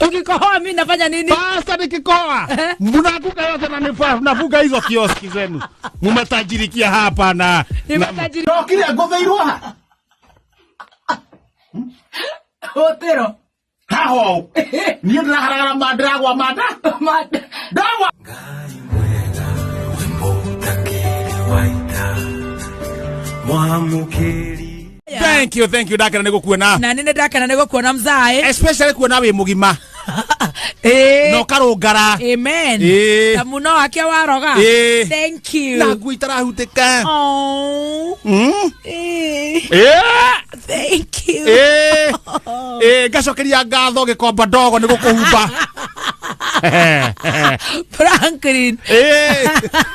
Ukikohoa mimi nafanya nini? Pasta nikikoa mnaanguka yote na nafunga hizo kioski zenu. Mumetajirikia hapa na Nimetajiri. Ndokire ngũthĩirwo ha Hotero. haha ũũ. Niĩ ndĩraharagara ma ndĩragwa manda. Ndagwa. Thank you, thank you ndakena nĩ gũkuona. Na nĩ ndakena nĩ gũkuona mzae. Especially kuona wĩ mũgima Eh. na ũkarũngara. Amen. Ĩĩ. Ta muno wake waroga. Ĩĩ. Thank you. Na nguo itarahutĩka. Oh. Eh. Ĩĩ. Thank you. Ĩĩ. Ĩĩ, ngacokeria ngatho gĩkomba ndogo nĩ gũkũhumba. Franklin. Ĩĩ.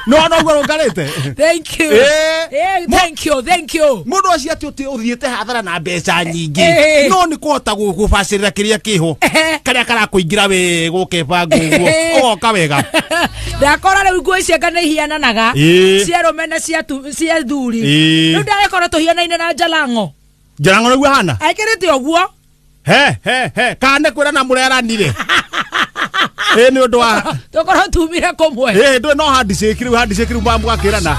No no ũguo rũngarĩte. Thank you. Ĩĩ. Eh, thank you, thank you. Mũndũ acio atĩ ũthiĩte hathara na mbeca nyingĩ Ĩĩ. no nĩ kũhota gũbacĩrĩra kĩrĩa kĩho Ehe. karĩa karakũingĩra wĩ gũkĩbanga ũguo Ĩĩ. ũgoka wega. Ndakora rĩu nguo ici anga nĩ ihiananaga Ĩĩ. cia arũme na cia thuri. Ĩĩ. Rĩu ndagĩkorwo tũhianaine na Jalango. Jalango nĩguo hana Ekĩrĩte ũguo. he he he kana nĩ kwĩrana mũreranire ĩ nĩ ũndũ wa Tũkorwo tumire kũmwe. ĩ ndũĩ no handshake rĩu handshake rĩu mũgakĩrana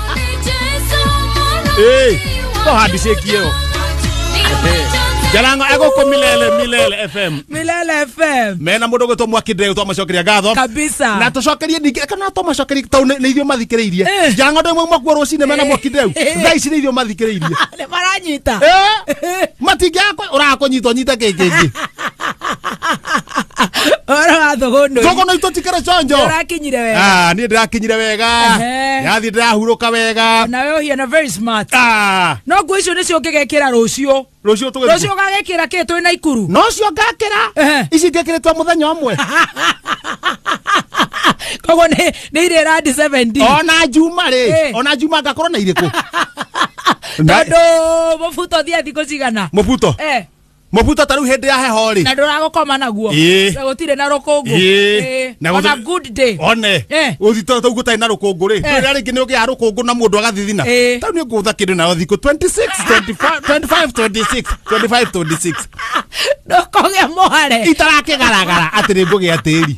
ĩ no handshake ĩyo. Jalango egũkũ Milele Milele FM Milele FM. Mena mũndũ ũgwĩtwo Mwaki Ndreu twamacokeria ngatho Kabisa. Na tũcokerie ningĩ kana twamacokerie tondũ nĩ ithuĩ mathikĩrĩirie. Eh. Jalango ndĩ mwauma kuo rũcinĩ mena Mwaki Ndreu thaa ici nĩ ithuĩ mathikĩrĩirie. Nĩ maranyita. Eh, matingĩaga ũrakũnyita ũnyite kĩ kĩngĩ. Ũhoro wa thũgũnũ. Thũgũnũ itũ tikĩrĩ conjo. Ũrakinyire wega. Ah, niĩ ndĩrakinyire wega. Ehe. Yathiĩ ndĩrahurũka wega. Nawe ũhiana very smart. Ah, No nguo icio nĩcio ũngĩgekĩra rũciũ. Rũciũ tũgĩthiĩ. Rũciũ ũgagĩkĩra kĩ twĩ na ikuru? No cio ngakĩra. Ehe. Ici ngĩkĩrĩtwo mũthenya ũmwe. Koguo nĩ irĩ randi 70. Ona Juma rĩ, Eh. ona Juma ngakorwo na irĩkũ? Tondũ mũbuto ũthiaga thikũ cigana? Mũbuto. Eh. Mũbuto ta rĩu hĩndĩ ya heho rĩ. Na ndũragũkoma naguo. Ĩĩ. Na gũtirĩ na rũkũngũ. Ĩĩ. Ĩĩ. Na On a good day. One. Eh. Ũthito ta ũguo ũtarĩ na rũkũngũ rĩ. Eh. Rĩrĩa rĩngĩ nĩ ũgĩaga rũkũngũ na mũndũ agathithina. Ĩĩ. Ta rĩu nĩ ngũtha kĩndũ nayo thikũ 26, 25, 25, 26, 25, 26. Ndũkũgĩa mũhare. Itarakĩgaragara atĩ nĩ ngũgĩa tĩri.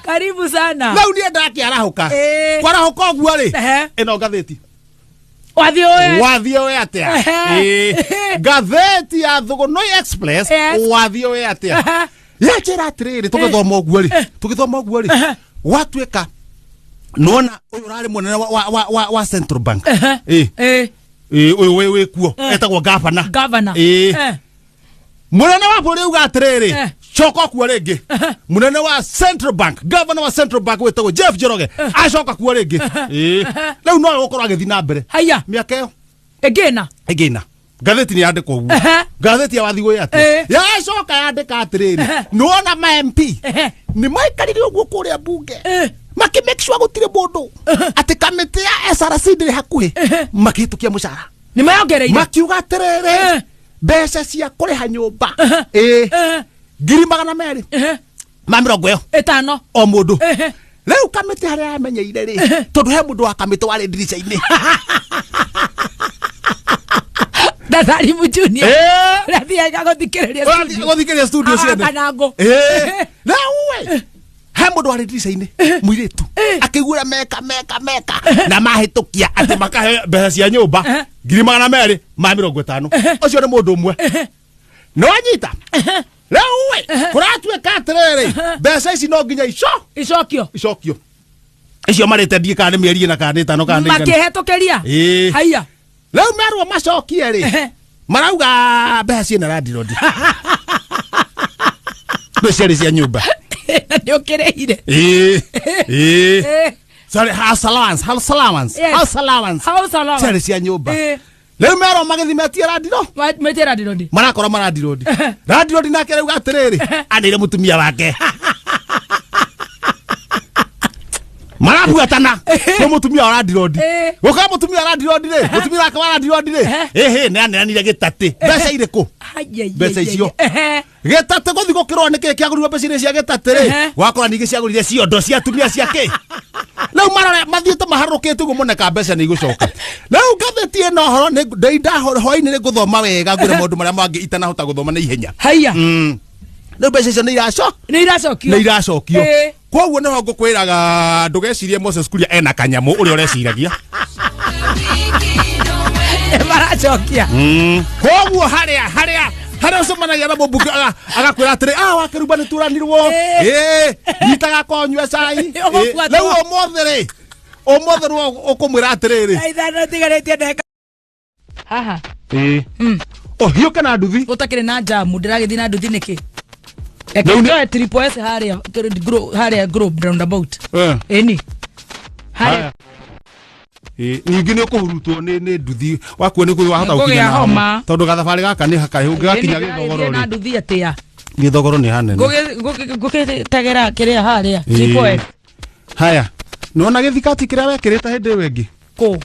Karibu sana. Rĩu niĩ ndakĩarahũka. Ĩĩ. Kwarahũka ũguo rĩ. Ehe. Ĩno ngathĩti. Wathiĩ ũĩ. Wathiĩ ũĩ atĩa? Ehe. Ĩĩ. Ngathĩti ya Thũgũnũi Express. Yes. Wathiĩ ũĩ atĩa? Ehe. Yanjĩra atĩrĩrĩ tũgĩthoma ũguo rĩ. Tũgĩthoma ũguo rĩ. Gwatuĩka nona ũyũ ũrarĩ mũnene wa Central Bank. Ehe. Ĩĩ. Ĩĩ. Ĩĩ, ũyũ wĩ kuo etagwo gavana. Governor. Ĩĩ. Eh. Mũnene wa bũrũri auga atĩrĩrĩ Eh. coka kuo rĩngĩ. Mũnene wa Central Bank, governor wa Central Bank wĩtagwo Jeff Njoroge acoka kuo rĩngĩ. Ĩĩ. Rĩu nowe gũkorwo agĩthiĩ na mbere Haya. mĩaka ĩyo Ĩngĩna. ĩngĩna. Ngathĩti nĩ yandĩkwo ũguo. Ehe. Ngathĩti ya wathiĩ gwĩ atĩa Eh. yacoka yandĩka atĩrĩrĩ nĩwona ma MP Ehe. nĩ maikarire ũguo kũrĩa mbunge Eh. makĩ make sure gũtirĩ mũndũ atĩ kamĩtĩ ya SRC ndĩrĩ hakuhĩ makĩhĩtũkia mũcara Nĩ mayongereire. Makiuga atĩrĩrĩ Eh. mbeca cia kũrĩha nyũmba ĩĩ Ehe. 250,000 Ehe. 50 Ĩtano. O mũndũ. Ehe. Rĩu kamĩtĩ harĩa yamenyeire rĩ tondũ he mũndũ wa kamĩtĩ warĩ ndirica-inĩ. Datharimu Junior. Ĩĩ. Ũrathiaga gũthikĩrĩria Ũrathiĩ studio. gũthikĩrĩria studio ciene. Kana ngũ. Ĩĩ. Rĩu we he mũndũ warĩ ndirica-inĩ mũirĩtu akĩiguĩra meka meka meka na mahĩtũkia atĩ makahe mbeca cia nyũmba 250,000 ũcio nĩ mũndũ ũmwe nĩwanyita. Rĩu we kũratuĩka atĩrĩrĩ mbeca ici no nginya ico Icokio. Icokio icio marĩte ndiĩ kana nĩ mĩeri ĩna kana nĩ ĩtano kana nĩ igana. Makĩhetũkĩria. Ĩĩ. Haya. Rĩu merwo macokie rĩ marauga mbeca ciĩna landirondi ndå ciarĩ cia nyũmba. Nĩ ũkĩrĩhire. Ĩĩ. Ĩĩ. Eh. Sorry, house allowance, house allowance, Yes. house allowance. House allowance. Ciarĩ cia nyũmba. Ĩĩ. Rĩu merwo magĩthiĩ metie landiro Metie landirondi. Marakora marandirondi landirondi nake rauga atĩrĩrĩ anĩire mũtumia wake marabuatana kwĩ mũtumia wa landirondi. Eh. Gũka mũtumia wa landirondi rĩ mũtumia wake wa landirondi rĩ ĩhĩ nĩ aneanire gĩtatĩ mbeca irĩkũ Mbeca icio. Gĩtatĩ gũthiĩ gũkĩrwo nĩ kĩĩ kĩagũrirwo mbeca iria cia gĩtatĩ rĩ Ehe. wakora ningĩ ciagũrire ciondo cia atumia cia kĩ rĩu marore mathiĩte maharũkĩte ũguo moneka mbeca nĩ igũcoka. Rĩu ngathĩti ĩno horo nĩ ndĩ hwainĩ nĩ ngũthoma wega ngwĩre maũndũ marĩa mangĩ itanahota gũthoma na ihenya. Haya. Rĩu mbeca icio nĩ iraco Nĩ iracokio. nĩ iracokio. Ĩĩ. Koguo nĩho ngũkwĩraga ndũgecirie Moses Kuria ena kanyamũ ũrĩa ũreciragia. Maracokia. Koguo harĩa ũcemanagia na mũmbunge agakwĩra atĩrĩ, ah, wakĩrumba nĩ turanirwo, ĩ nyitaga konyua cai. Ũgũkua Rĩu ũmũthĩ rĩ, ũmũthĩ rĩu ũkũmwĩra atĩrĩrĩ, Thaa 5 tigarĩtie ndagĩka. Haha. Ĩ ũhiũke na nduthi. Gũtakĩrĩ na jamu, ndĩragĩthiĩ na nduthi nĩkĩ? Rĩu Reke njoe triple S harĩa harĩa Globe roundabout. Ĩni. Harĩa. Ĩ, ningĩ nĩ ũkũhurutwo nĩ nduthi wakuo nĩ kũ wahota Nĩngũgĩa gũkinya na homa. homa tondũ gathabarĩ gaka nĩ hakaraihu ũngĩgakinya Ĩni, gĩthogoro ndĩragĩthiĩ na rĩ nduthi atĩa? Gĩthogoro nĩ hanene. Ngũgĩtegera kĩrĩa harĩa. Triple S. Haya, nĩwona gĩthikati kĩrĩa wekĩrĩte hĩndĩ ĩyo ĩngĩ? Kũ?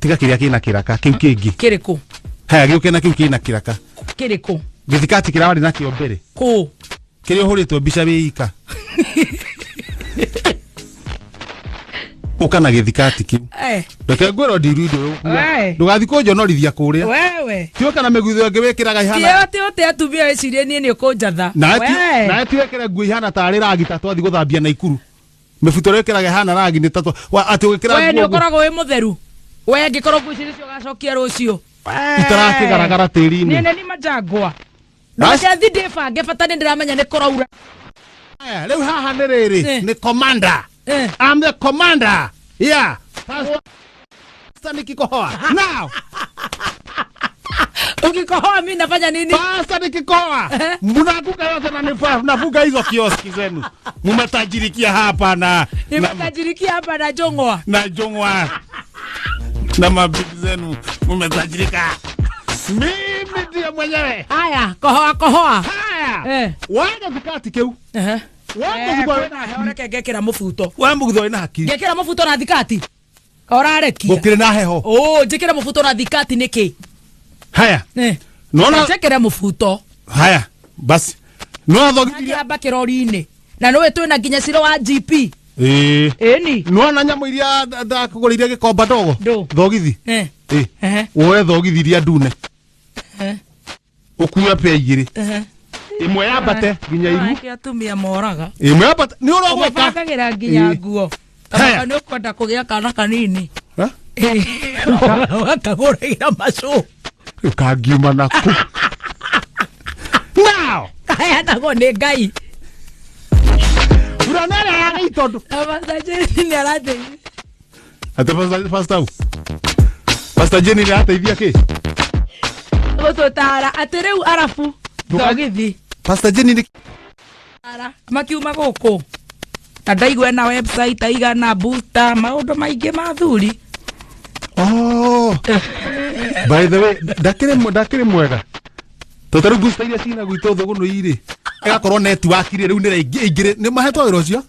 Tiga kĩrĩa kĩna kĩraka kĩu kĩngĩ. Kĩrĩkũ? Haya, gĩũke na kĩu kĩna kĩraka. Kĩrĩkũ? Gĩthikati kĩrĩa warĩ nakĩo mbere. Kũ? Kĩrĩa ũhũrĩtwo mbica wĩ ika. Ũka na gĩthikati kĩu. Eh. Reke ngwĩrwo ndiru indo. Wee. Ndũgathiĩ kũnjonorithia kũrĩa. Wewe. Tiũka na mĩgutho ĩngĩ wĩkĩraga ihana. Tiyo ti ũte atumia wĩcirie niĩ nĩ ũkũnjatha. Wee. Nawe ti wĩkĩre nguo ihana tarĩ ragi ta twathiĩ gũthambia Naikuru. Mĩbuto ĩrĩa wĩkĩraga ihana ragi nĩ ta atĩ ũgĩkĩra We nĩ nguo ũguo. ũkoragwo wĩ mũtheru. We ngĩkorwo nguo ici nĩcio ũgacokia rũciũ. Itarakĩgaragara tĩri-inĩ. Niĩ nĩ ni majangwa. Bas. Ndũgethi ndĩbange bata nĩ ndĩramenya nĩ kũraura. Haya, rĩu haha nĩ rĩrĩ Eh. nĩ commander. Eh. I'm the commander. Yeah. Pastor nikikohoa. Now, Ukikohoa mimi nafanya nini? Pastor nikikohoa. Eh. Mnaanguka yote na nafunga hizo kioski zenu. Mmetajirikia hapa na Nimetajirikia hapa na jongwa. na jongwa. Na mabibi zenu mmetajirika. Mimi ndiye mwenyewe. Haya, kohoa kohoa. Haya. Eh. Waga thikati kĩu. Ehe. Waga Eh, thikati. kwĩna heho, reke ngekĩra mũbuto. Wa mũgutho wĩna hakiri. Ngekĩra mũbuto na thikati. Ũrarekia. Gũkĩrĩ na heho. Oh, njĩkĩre mũbuto na thikati nĩkĩ? Haya. Eh. Nona Njĩkĩre mũbuto. haya basi nona thogithiria Akĩamba kĩrori-inĩ. Na nĩũĩ twĩna nginya ciro wa GP. ĩĩ Ĩni. nona nyamũ iria ndakũgũrĩire gĩkomba ndogo Ndũ. thogithi. Eh. Ĩ Ehe. woe thogithi iria ndune Eh. ũkue pea igĩrĩ Ehe. ĩmwe yambate nginya iru Ake atumia moraga. ĩmwe yambate nĩ ũrogwĩka Ũmabangagĩra nginya Ĩĩ. nguo. Haya. Kana nĩ ũkwenda kũgĩa kana kanini. Ha? Ũgakagũrĩra macũ. Rĩu kangiuma naku now Kaheanagwo nĩ Ngai. burana ĩrĩa ya gĩitondo. Na Pastor Jane nĩ arateithia. Atĩ pastor Pastor Jane nĩ arateithia kĩ? Gũtũtara atĩ rĩu arabu thogithi. Pastor Jane nĩ Ara makiuma gũkũ. Na ndaigua ena website aigana booster maũndũ maingĩ ma thuri. Oh. By the way, ndakĩrĩ mwega. Tondũ rĩu booster iria cina gwitũ thũgũnũ irĩ ĩgakorwo network rĩ rĩu nĩ ĩingĩrĩ nĩ mahetwo wĩra ũcio.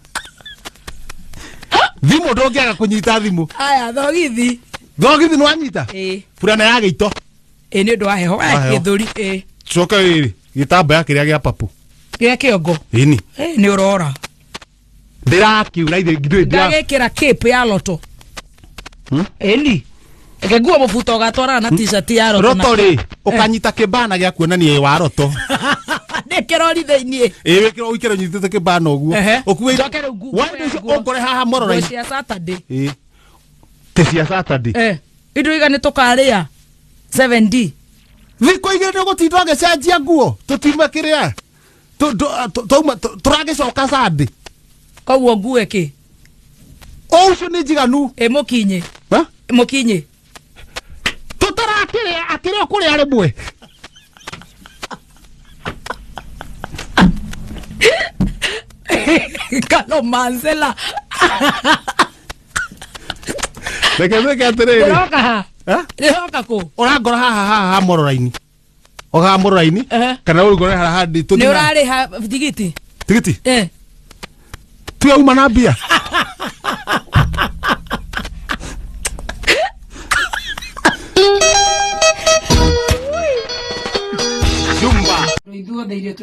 Thimũ ndũngĩaga kũnyita thimũ. Aya thogithi. Thogithi nĩ wanyita? Ĩĩ. Burana ya gĩito. Ĩĩ nĩ ũndũ wa heho. Wa heho. Gĩthũri. Ĩĩ. Coke wĩrĩ gĩtambaya kĩrĩa gĩa papu. Gĩa kĩongo. Ĩni. Ĩĩ nĩ ũrora. Ndĩrakiura ithe ndũĩ ndĩra. Ndagĩkĩra cape ya loto. Ĩni. Reke nguo mũbuto ũgatwarana na t-shirt ya roto. Roto rĩ ũkanyita kĩbana gĩa kuonania wĩ wa roto. Nĩ kĩrori thĩiniĩ. Ĩĩ wĩkĩra ũikare ũnyitĩte kĩbana ũguo. Ehe. Ũkue Njoke rĩu nguo- Wa indo icio nguo- ũngore haha Nguo morora-inĩ. cia Saturday. Ĩĩ. Tĩ cia Saturday. Eh. Indo iga nĩ tũkarĩa. 7D. Thikũ igĩrĩ nĩ ũgũtinda ũgĩcenjia nguo tũtiuma kĩrĩa twauma tũragĩcoka Sunday. Koguo ngue kĩ? Ũcio nĩ njiganu. Ĩ mũkinyi. Ha? Mũkinyi. Tũtarakĩrĩa akĩrĩa kũrĩa rĩmwe. Kalo Mansela. Reke twĩke atĩrĩrĩ. Ndĩroka ha? Ha? Ndĩroka kũ? Ũrangora haha haha ha morora-inĩ. O haha morora-inĩ Ehe. kana ũngore haha ndĩ Nĩ tũthiĩ na- ũrarĩha tigiti? tigiti. Eh. Tiwe uma na mbia. Jumba. Ithuothe iria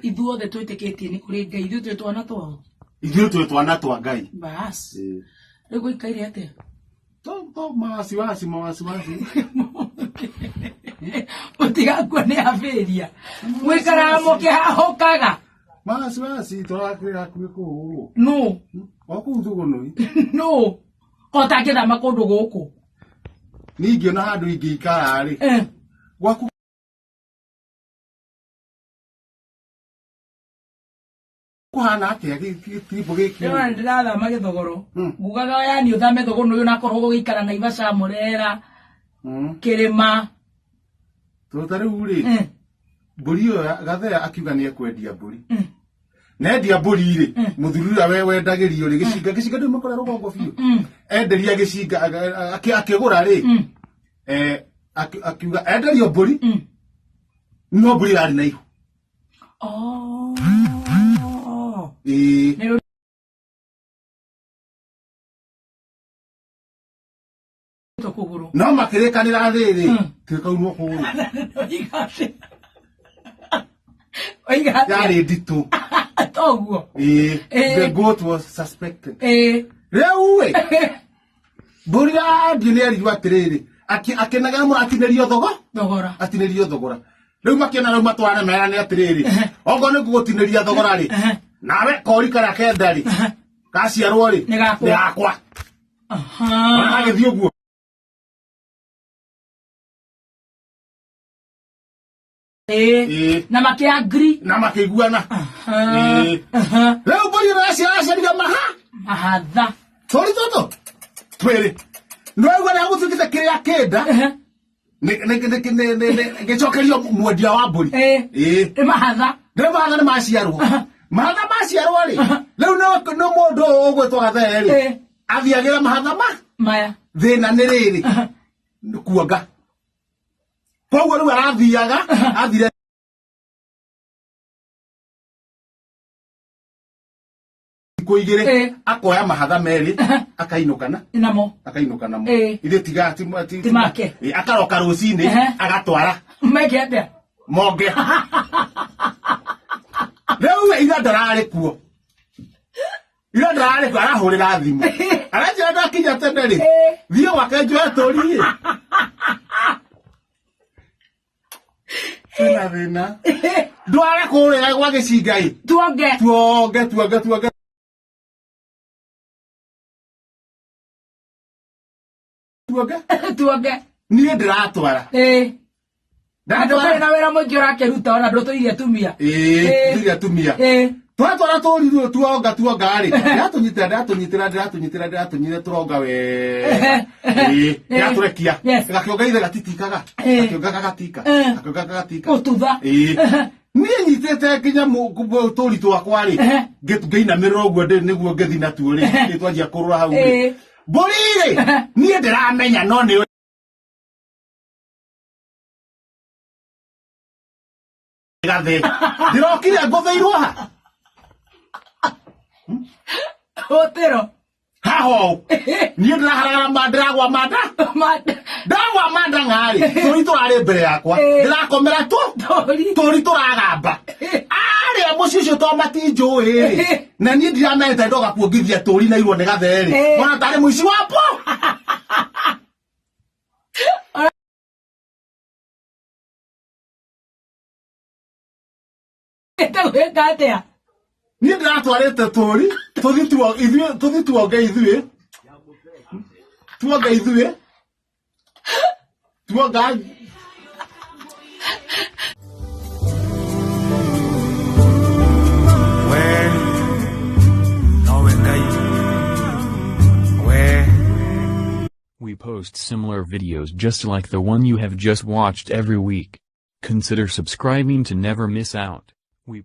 ithuothe twĩtĩkĩtie nĩ kũrĩ Ngai, ithuĩ twĩ twana twao. Ithuĩ twĩ twana twa Ngai. Bas. Rĩu gũikaire atĩa? To mawasiwasi mawasiwasi. Mũtigakua nĩ abĩria mwĩkaraga mũkĩhahũkaga. Basi basi tũrakĩra hakuhĩ kũu. Nũ? O kũu Thũgũnũi. Nũ kotangĩthama kũndũ gũkũ? Niĩ ingĩona handũ ingĩikara rĩ, gwaku kũhana atĩa gĩtimbo gĩkĩ? Ndĩrona ndĩrathama gĩthogoro. Ngugaga yani ũthame thogoro ũyũ nakorwo ũgũgĩikara Naivasha, Murera, kĩrĩma. Tondũ ta rĩu rĩ, mbũri ĩyo Gathea akiuga nĩ ekwendia mbũri. Nendia mbũri rĩ, mũthuri ũrĩa we wendagĩrio rĩ, gĩcinga gĩcinga ndũĩ makora rũgongo biũ. Enderia gĩcinga akĩgũra rĩ, akiuga enderio mbũri, no mbũri yarĩ na ihu. Oh. Ĩĩ. Nĩ rũrĩtwo kũgũrũ. No makĩrĩkanĩra rĩrĩ, tĩkaunwo kũgũrũ. Oiga atĩa? Oiga atĩa? Yarĩ nditũ. Toguo. Ĩĩ. Ĩĩ. The goat was suspected. Ĩĩ. Rĩu ĩ, mbũri yathiĩ nĩ erirwo atĩrĩrĩ, akĩnegena mũno atinĩrio thogo. Thogora. Atinĩrio thogora. Rĩu makĩona rĩu matwarane merane atĩrĩrĩ, okorwo nĩ ngũgũtinĩria thogora rĩ, nawe kori karĩa kenda rĩ, gaciarwo rĩ, Nĩ gakwa. nĩ gakwa. Aha. Ona gagĩthiĩ ũguo. Ĩĩ. Ĩĩ. Na makĩ agree. Na makĩiguana. Aha. Ĩĩ. Aha. Rĩu mbũri ĩno yaciarire maha. Mahatha. Tũri tũtũ twĩrĩ. Nĩwaigua nĩ gũtuĩkĩte kĩrĩa kĩnda. Gĩcokerio mwendia wa mbũri. Ĩĩ. Ĩĩ. Nĩ mahatha. Rĩu mahatha nĩ maciarwo. Mahatha maciarwo rĩ, rĩu nĩ mũndũ ũyũ ũgwĩtwo Gathee rĩ, Ĩĩ. athiagĩra mahatha ma Maya. thĩna nĩ rĩrĩ, nĩ kuonga. Koguo rĩu arathiaga, athire thikũ igĩrĩ, Ĩĩ. akoya mahatha merĩ, akainũkana. Namo. Akainũka namo. Ĩĩ. Ithuĩ tiga Ti make. Ĩĩ, akaroka rũcinĩ, agatwara. Meke atĩa? Monge. Rĩu we ira ndararĩ kuo. Ira ndararĩ kuo arahũrĩra thimũ. Aranjĩra ndakinya tene rĩ. Thiĩ gwake njoe tũri rĩ. Kwĩna thĩna. Ndware kũrĩa gwa gĩcinga ĩ. Tuonge. Tuonge tuonge tuonge. Tuonge. Tuonge. Niĩ ndĩratwara. Ĩĩ. Na ndũkĩrĩ Ndatwara. na wĩra mũingĩ ũrakĩruta ona ndũtũire atumia. Ĩĩ, ndũtũire atumia. Ĩĩ. Twatwara tũri rũrũ tuonga tuonga rĩ. Ndĩratũnyitĩra ndĩratũnyitĩra ndĩratũnyitĩra ndĩratũnyitĩra tũronga wega. Ĩĩ, ndĩratũrekia. Yes. Gakĩonga ithe gatitikaga. Ĩĩ. Gakĩonga gagatika. Gakĩonga gagatika. Gũtutha. Ĩĩ. Niĩ nyitĩte nginya tũri twakwa rĩ. Ngĩinamĩrĩra ũguo ndĩ nĩguo ngĩthi natuo rĩ. Nĩ twanjia kũrũra hau rĩ. Ĩĩ. Mbũri rĩ, niĩ ndĩramenya no nĩ Gathe. Ndĩrokire ngũthĩirwo ha? Hũtĩro. Haha ũũ. Niĩ ndĩraharagara ma ndĩragwa manda. Ndagwa manda ng'arĩ. Tũri tũrarĩ mbere yakwa. Ndĩrakomera tu. Tũri. Tũri tũragamba. Arĩa mũciĩ ũcio to matinjũĩ rĩ. Na niĩ ndiramenyete ndoga kuongithia tũri na irwo nĩ Gathe rĩ. Mona tarĩ mũici wa po. Gwĩka atĩa? Niĩ ndĩratwarĩte tũri tũthi tuo ithuĩ tũthi tuonge ithuĩ tuonge ithuĩ tuonga. We nowe Ngai we. We post similar videos just like the one you have just watched every week. Consider subscribing to never miss out. We